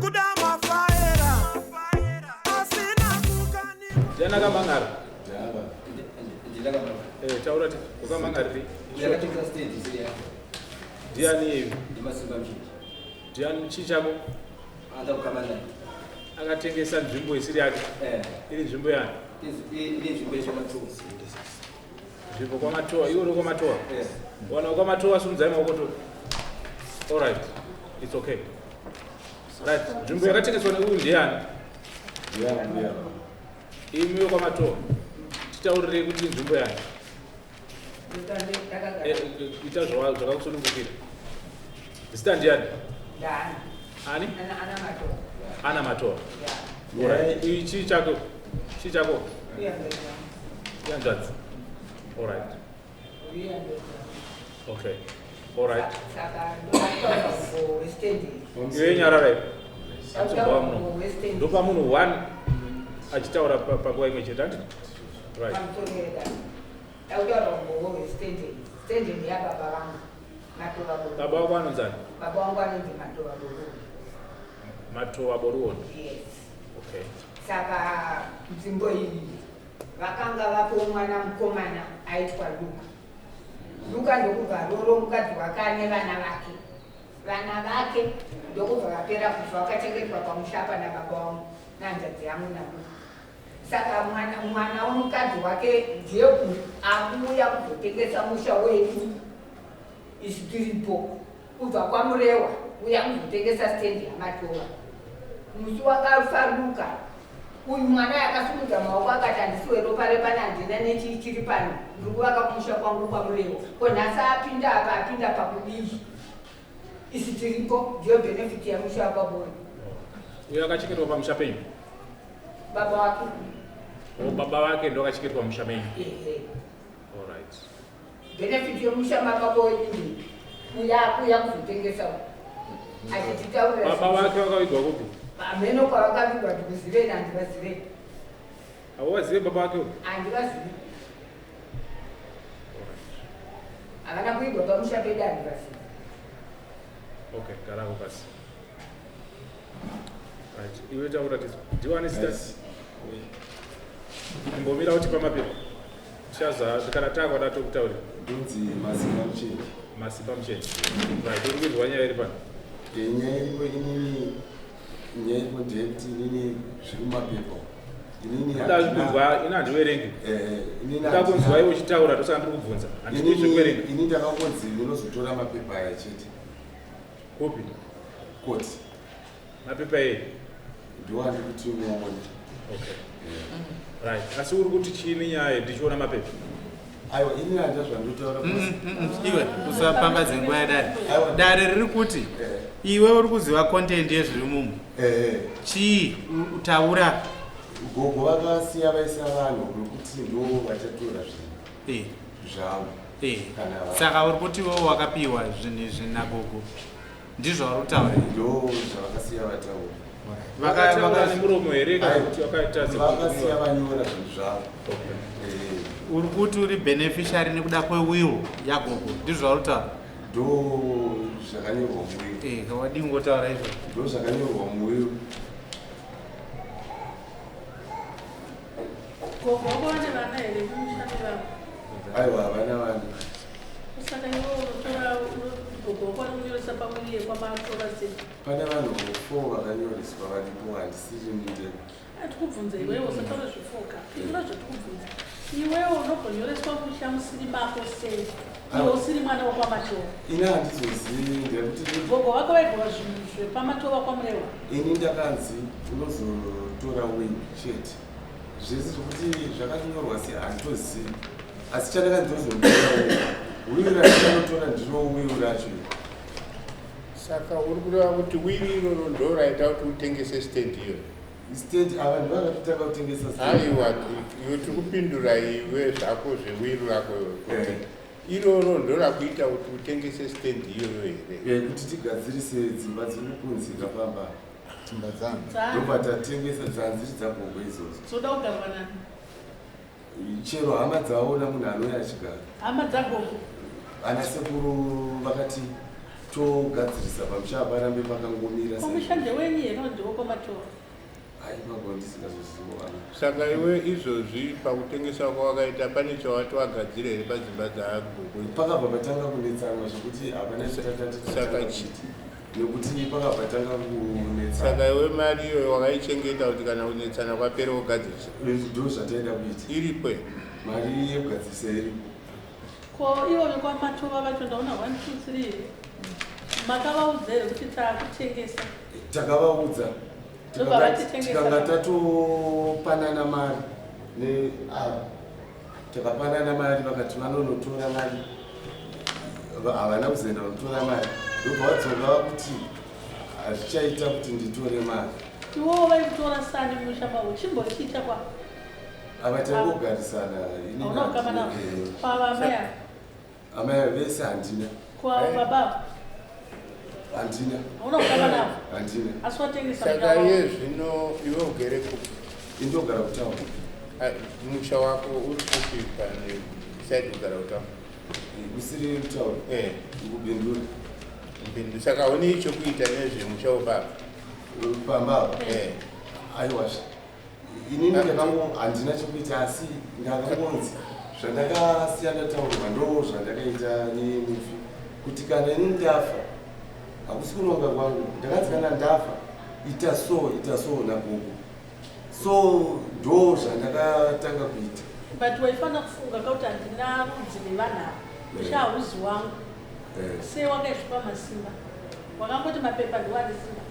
Ndikuda mafaera asina kukanikwa. Ndiani akamang'ara? Eh, taura ti ukamang'ariri. Ndiani iyeyu? Ndiani chii chako? Akatengesa nzvimbo isiri yake. Iri nzvimbo yani? Nzvimbo kwaMatowa, iwe uri kwaMatowa? Wana kwaMatowa simudzai maoko to. All right. It's okay. Right. Nzvimbo yakatengeswa neuyu ndeyani? Imi wekwaMatowa. Titaurirei kuti inzvimbo yani? Eh, ita zvakakusunungukira. Zita ndiyani? Ani? Ana Matowa. Alright. Iyi chii chako? Chii chako? Ihanzvadzi. Alright. Okay. Alright. Iwe nyarara iwe. Handizobva muno. Ndopa munhu one achitaura panguva imwe chete handiti? Right. Tautaura umbowo hwestendi. Stendi ndeyababa vangu. Matova Boruwondo. Baba wako anonzani? Baba wangu anonzi Matova Boruwondo. Matova Boruwondo. Yes. Okay. Saka nzvimbo iyi vakanga vapo mwana mukomana aitwa Luka. Luka ndokubva aroro mukadzi wake ane vana vake. Vana vake ndokubva vapera kufa vakachengetwa pamusha apa nababa wangu nehanzvadzi yangu naLuka. Saka mwana mwana wemukadzi wake ndiye akuuya kuzotengesa musha wedu isu tiripo kubva kwaMurewa uya kuzotengesa stendi yaMatova. Musi wakafa Luka uyu mwana akasimudza maoko akati handisi weropa repano handina nechii chiri pano ndiri kuvaka kumusha kwangu kwaMurewa. Ko nhasi apinda apa apinda pakudii? Isu tiripo ndiyo benefit yamusha wababa wedu. Uyo akachengetwa pamusha penyu? Baba wake. Oh, baba vake ndo akachengetwa musha menyu. Ehe. All right. Benefit yemusha mababa wedu ndeipi? Uya akuya kuzotengesa achititaurira. Baba vake vakavigwa kupi? Hameno kwavakavigwa ndikuzivei handivazivei. Hauvazive baba vake uyu? Handivazivi. Havana kuigwa pamusha pedu handivazivi. Okay, garako pasi. Right, iwe taura tizo. Ndiwane zita. Imbomira utipa mapepa. Tichaza kana takwada tokutaurira. Ndonzi Masimba Mucheni. Masimba Mucheni. Right, uri kuinzwa nyaya iri pano. Eh, nyaya iripo inini nyaya iripo ndeyekuti inini zviri mumapepa. Inini Ndoda kunzwa ini handiverengi. Eh, inini Ndoda kunzwa iwe uchitaura ndosaka ndiri kubvunza. Handidi zvekuverenga. Inini ndakangonzi ndinozotora mapepa aya chete. Kupi? Koti. Mapepa ei? Ndiwo andiri kuti muone. Okay. Right. Asi uri kuti chii nenyaya ndichiona mapepa? Aiwa, ini handina zvandotaura. Iwe usapambadze nguva yedare. Dare riri kuti iwe uri kuziva content yezviri mumu. Chii utaura? Gogo vakasiya vaisa vanhu vekuti ndo vachatora zvinhu zvavo. Saka uri kuti iwewe wakapiwa zvinhu izvi nagogo. Ndizvo vari kutaura. Ndo zvavakasiya vataura. Vakataura nemuromo here kana kuti vakaita Vakasiya vanyora zvinhu zvavo. Uri kuti uri beneficiary nekuda kwewill yagogo. Ndizvo zvauri kutaura. Ndo zvakanyorwa muwill. Eh, wadii kungotaura izvo? Ndo zvakanyorwa muwill. Gogo wako vane vana here mumusha mevavo? Aiwa, havana vana. Saka iwe unotora gogo wako vanokunyoresa pawiri yekwamatora sei? Pane vanhu 4 vakanyoreswa varipo, handisiri ndega. Atikubvunza iwewe, usataura zvefoka. Pindura zvatikubvunza. Iwewe unogonyoreswa musha musiri mako sei? Iwe usiri mwana wekwaMatova. Ini handizozivi ndekuti gogo vako vaigova zvinhu zvepaMatova kwaMurewa. Ini ndakanzi unozotora will chete. Zvese zvekuti zvakanyorwa sei handitozivi. Asi chandakanzi ndozotora will. Will randinotora ndiro will racho iri. Saka uri kureva kuti will iroro ndo raita kuti utengese stand iyoyo? Stand ava ndivakatotanga kutengesa stand. Aiwa, iwe tiri kupindura iwe zvako zvewill rako iwe kuti iroro ndorakuita kuti utengese stand iyoyo here? Kuti tigadzirise dzimba dziri kupunzika pamba. Dzimba dzani? Ndobva tatengesa dzanziri dzagogo idzodzo. Dzoda kugarwa nani? Chero hama dzaona munhu anouya achigara. Hama dzagogo? Ana sekuru vakati. Togadzirisa pamusha aparambe pakangomira. Ko musha ndewenyu here or ndewekwaMatoro? Hai ipapo ndisingazozivo ana. Saka iwe izvozvi pakutengesa kwawakaita pane chawati wagadzira here padzimba dzagogo? Pakabva patanga kunetsanwa zvekuti hapana chatatati Saka tatanga chi- kuita nekuti pakabva tanga kunetsana. Saka iwe mari iyoyo wakaichengeta kuti kana kunetsana kwapera wogadzirisa? Ndo zvataida kuita. Iripo here? Mari yekugadzirisa iripo. Ko ivo vekwaMatova vacho ndaona 1 2 3 here? Makavaudza here kuti taakutengesa? Takavaudza. Ndobva vatitengesa. Tikanga tatopanana mari neava. Takapanana mari vakati vanonotora mari. Havana kuzoenda kunotora mari. Ndobva vadzoka vakuti hazvichaita kuti nditore mari. Iwowo vaikutora sani mumusha mavo chimbori chii chako apa? Ava tangogarisana ini Hauna kukama navo? Eh. Kwava amai ava? Amai ava vese handina. Kwava baba ava? Handina. Hauna kukama navo? Handina. Asi watengesa musha Saka wavo? iye zvino iwe ugere kupi? Ini ndogara kutauni. Musha wako uri kupi pane side kugara kutauni? Usiri mutauni? Eh. Kubindura. Bindu. Saka une chokuita nezvemusha wepapa? Pamba apa? Eh. Aiwazve. Inini ndakango handina chekuita asi ndakangonzi zvandakasiya ndataurwa ndo zvandakaita nemufi kuti kana inini ndafa hakusi kuronga kwangu ndakanzi kana ndafa ita so ita so nagogo so ndo zvandakatanga kuita. But waifanira kufunga ka kuti handina rudzi nevanhu ava. Musha hauzi wangu. Sei wakaizvipa masimba? Wakangoti mapepa ndiwo ane simba.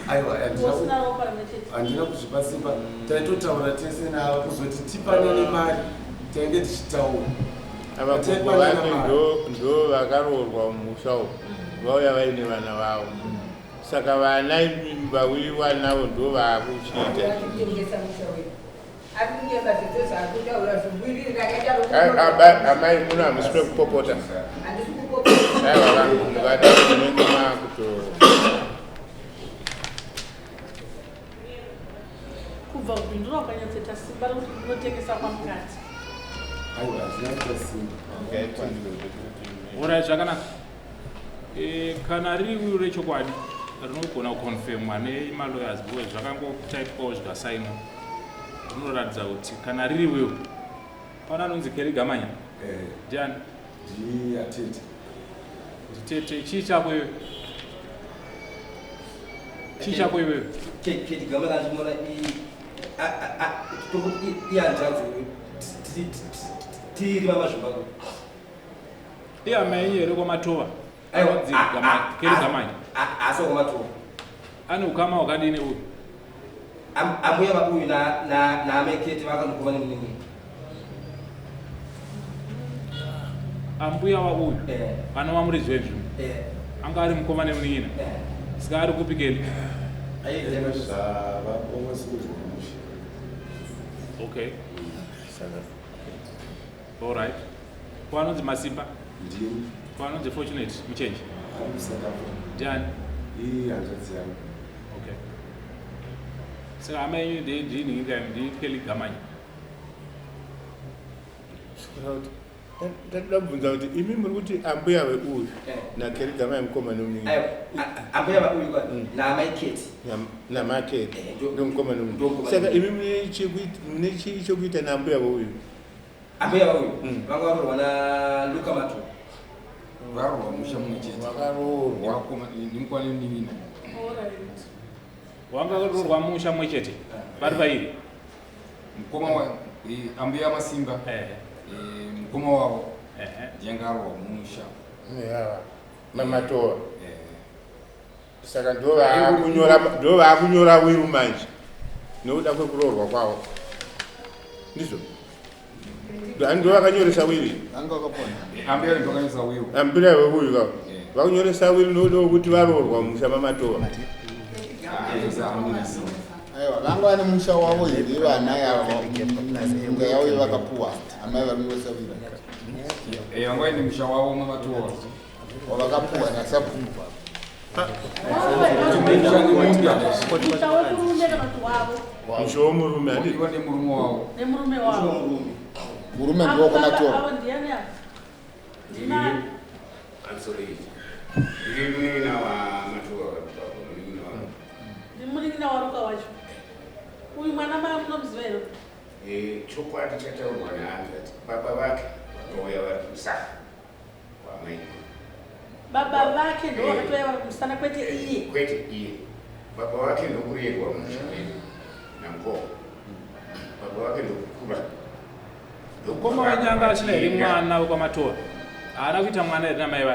Aiwa handina Usina ropa rimwe chete. Handina kuzvipa simba taitotaura tese nava kuzoti tipanane mari tainge tichitaura. Ava gogo Taipanana vake mari. ndo vakaroorwa mumusha umu vauya vaine vana vavo saka vana vauyiwa navo ndo vaakuchiita. Kutengesa musha wedu. Ari kunyemba zvidzo zvaakutaura zviwiri rakaita Amai muno hamusi pekupopota. Handisi kupopota. Aiwa vanhu mukada munenge maakuto Kubva kubindura ukanyatsoita simba rekuti unotengesa kwamukati. Aiwa handina kuita simba. Alright, zvakanaka. Kana riri will rechokwadi rinogona kuconfirmwa nemalawyers because zvakangotypwawo zvikasainwa rinoratidza kuti kana riri will pana anonzi Keri Gamanya ndiani? Ndiatete. Nditete. Chii chako iwe? Chii chako iwewe? Keti Gamanya ndimona ihanzvadzi tiri vamazvimbako. Ihama yenyu here kwaMatova? Aiwa, Anonzi Keri Gamanya. Asi kwaMatova. Ane ukama hwakadini uyu? Ambuya vauyu naamai Keti vakanokoma nemunin'ina. Ambuya wauyu anova muridzi wenzvimbo anga ari mukoma nemunin'ina saka ari kupi Keri? Zvavakongosinzwa musha. Okay, alright. Ko anonzi Masimba? Ndini. Ko anonzi Fortunate Muchenji? Ari kuSouth Africa. Ndiani? Ihanzvadzi yangu. Okay, saka hama yenyu ndinhingi ndiKeli Gamanya. Ndatoda kubvunza kuti imi muri kuti ambuya veuyu naKeri Gamanya mukoma nemunin'ina. Aiwa, ambuya vauyu kwa naamai Keti. Namaketi ndomukoma nemunin'ina. Ndomukoma Saka nemunin'ina. imi mune chii chokuita naambuya veuyu? Ambuya vauyu vanga varoorwa naLuka Matova. Varoorwa musha mumwe chete. Vakaroorwa ndimukoma nemunin'ina. Alright. Wanga roorwa musha mumwe chete vari vairi? Mukoma wa ambuya Masimba, mukoma wavo ndiye anga aroorwa musha. Ya, maMatova. Saka ndo vaakunyora will manje nokuda kwekuroorwa kwavo ndizvo ndo vakanyoresa will. Vanga vakapona. Ambuya ndo vakanyoresa will. Ambuya veuyu kavo vakunyoresa will nokuda kwekuti varoorwa musha maMatova. Aiwa vanga vane musha wavo here vana ava minda yavo yavakapuwa amai vari kunyoresa will? Vanga vaine musha wavo maMatova. Wavakapuwa nasabhuku. Musha wemurume kana kuti wavo? Musha womurume handi nemurume wavo. Nemurume wavo. Murume Avo ndiwo baba kwamatora. avo ndiani ava? Ndinani? I'm sorry. Ndiri Ndiri munin'ina waMatuwa munin'ina wangu. Ndi munin'ina waRuka wacho. Uyu mwana munomuziva here? Eh, chokwadi chataurwa nahanzvadzi baba vake vakauya vari kumusana kwamaiguru. Baba vake ndo vakatouya vari kumusana kwete iye. Kwete iye. Baba vake ndokurerwa mumusha medu namukoma. Baba vake ndokukura. Mukoma wenyanga achina here mwana wekwaMatowa? Haana kuita mwana here namai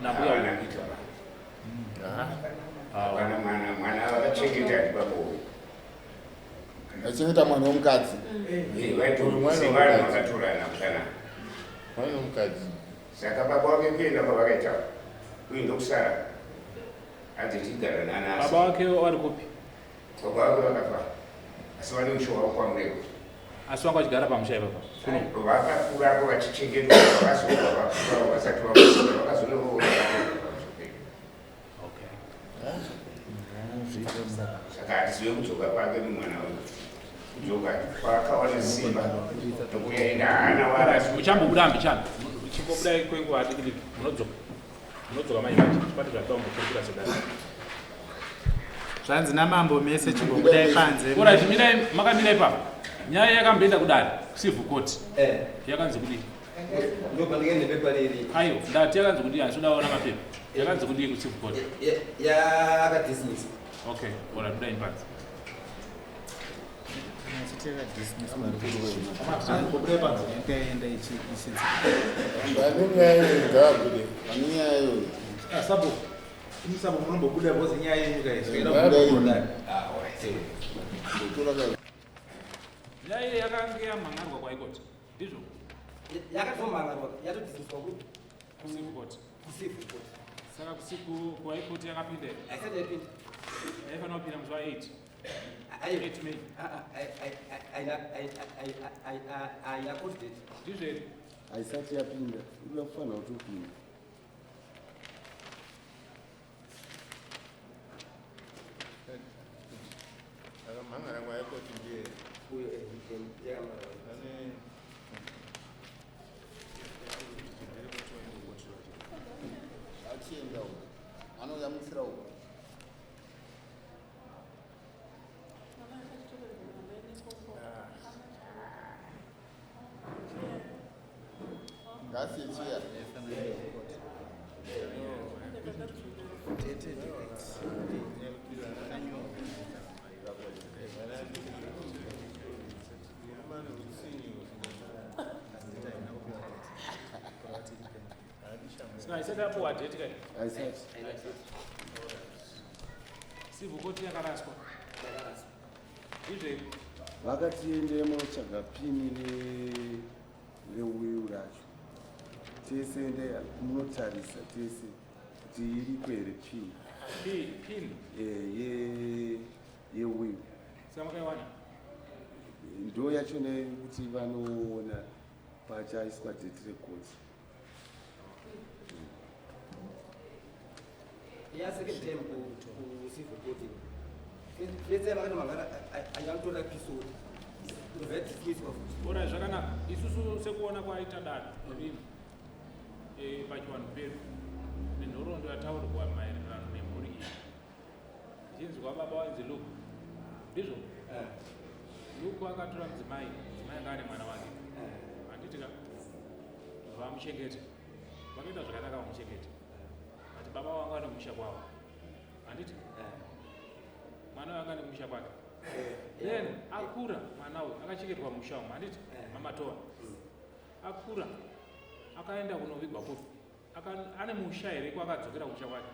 nambuya? Haana kuita mwana. Hapana mwana, mwana vakachengeta ndibaba uyu. Vachengeta mwana womukadzi. Eh, vaitosevanhu vakatorana kudanana. Mwana womukadzi. Saka baba wake kuenda kwavakaita uyu ndokusara hanzi tigara nanasi. Baba wake vari kupi? Baba vake vakafa asi vane musha wavo kwaMureko. Asi vanga vachigara pamusha ipapa kuno? Vakakurapo vachichengetwa vakazobva vakura vasati vakura vakazonoroora pamusha pedu. Okay. Saka hatizive kudzoka kwake mumwana uyu. Kudzoka kwaakawana simba ndokuenda haana wara. Uchambobuda mbichana. Chingobudai kwenguva diki diki. Munodzoka. Munodzoka manje manje. Chipati zvatawo mukurukura sedare. Zvanzi namambo mese chimbobudai panze. Alright, mirai makamira ipapo. Nyaya yakamboenda kudare kucivil court. Yakanzi kudii? Ndopandinge nepepa riri. Ayo, ndati yakanzi kudii? Handisi kuda kuona mapepa. Yakanzi kudii kucivil court? Yakadismiss. Okay, alright, budai panze. Vane nyaya iyoyo ngavabude. Vane nyaya iyoyo. Sabo, imi sabo munombobuda because nyaya yenyu ka izvo. Nyaya iyi yakange yamhan'arwa kwaikoti. Ndizvo? Yakatomhan'arwa yatodismisswa ku Kucivil court. Kucivil court. Saka kusiku kuhaikoti yakapinda here? Haisati yapinda. Yaifanira kupinda musi wa 8. 8 May. Haina court date. Ndizvo here? Haisati yapinda, inoda kufanira kutopinda. Akamhan'ara kwaikoti ndiye. Uyo Ane Achienda uko. Anoyamusira uko. Ngasiye chiya. Saka haisati yapuwa date kai? Haisati. Civil court yakaraswa. Ndizvo here? Vakati endei munotsvaga pini rewill racho. Tese endei munotarisa tese kuti iriko here pini. Pin. Eh, yewill. Saka makaiwana? Ndo yachona yekuti vanoona pachaiswa date recourt. Ya second term ku civil court. First time vakatomhan'ara ayanotora episode. Ndobva yadismisswa futi. Alright, zvakanaka. Isusu sekuona kwaita dare rino pachivanhu pedu nenhoroondo yataurwa maererano nemhuri iyi. Tichinzwa baba vanzi Luke. Ndizvo? Luke akatora mudzimai, mudzimai anga ane mwana wake. Handiti ka? Vamuchengeta. Vakaita zvakanaka vamuchengeta. But baba vanga vane kumusha kwavo. Handiti? Mwana uyu anga ane kumusha kwake. Then akura mwana uyu akachengetwa mumusha umu, handiti? Mamatowa. Akura akaenda kunovigwa kupi? Ane musha here kwakadzokera kumusha kwake?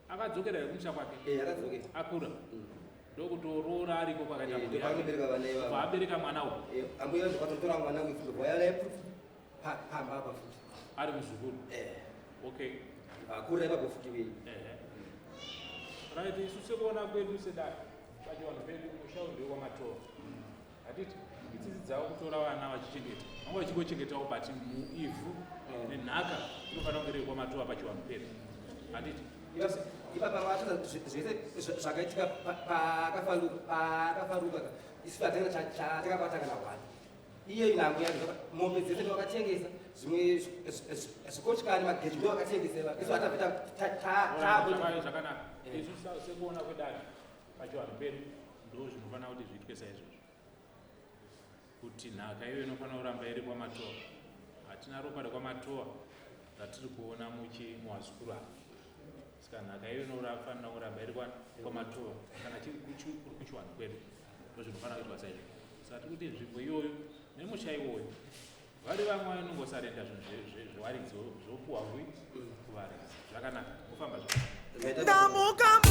Akadzokera here kumusha kwake? Akadzokera. Akura. Ndokutoroora ariko kwakaita mhuri yake. Ndopaanobereka vana ivavo. Bva abereka mwana uyu. Ambuya vakatotora mwana uyu futi ndobva vauya futi pamba apa futi. Ari muzukuru. Okay. Akura ipapo futi wei. Ehe. Right, isu sekuona kwedu sedare pachivanhu pedu musha uyu ndewekwamatowa. Hatiti itsitsi dzavo kutora vana vachichengeta. Vanga vachingochengetawo but muivhu nenhaka inofanira kunge riri kwamatowa pachivanhu pedu. Handiti? Ipapa vatoza zvese zvakaitika pakafaruka isu hatina chatakabata kana hwani. Iye nambuya mombe dzese ndovakatengesa. Zvimwe zvikochikari, mageji ndo vakatengeseva isu hatabve. Zvakanaka. Isu sekuona kwedare, pachivanhu pedu ndo zvinofanira kuti zviitwe saizvozvo, kuti nhaka iyoyo inofanira kuramba iri kwaMatoa. Hatina ropa rekwaMatoa ratiri kuona muchi muwazukuru ava, saka nhaka iyoyo inofanira kuramba iri kwaMatoa. Kana kuri kuchivanhu kwedu, ndo zvinofanira kuitwa saizvozvo. Saka tiri kuti nzvimbo iyoyo nemusha iwoyo, vari vamwe vanongosarenda zvinhu zvewaridzi, zvopuhwa kuvaridzi. Zvakanaka, kufamba zvakanaka. Ndamuka.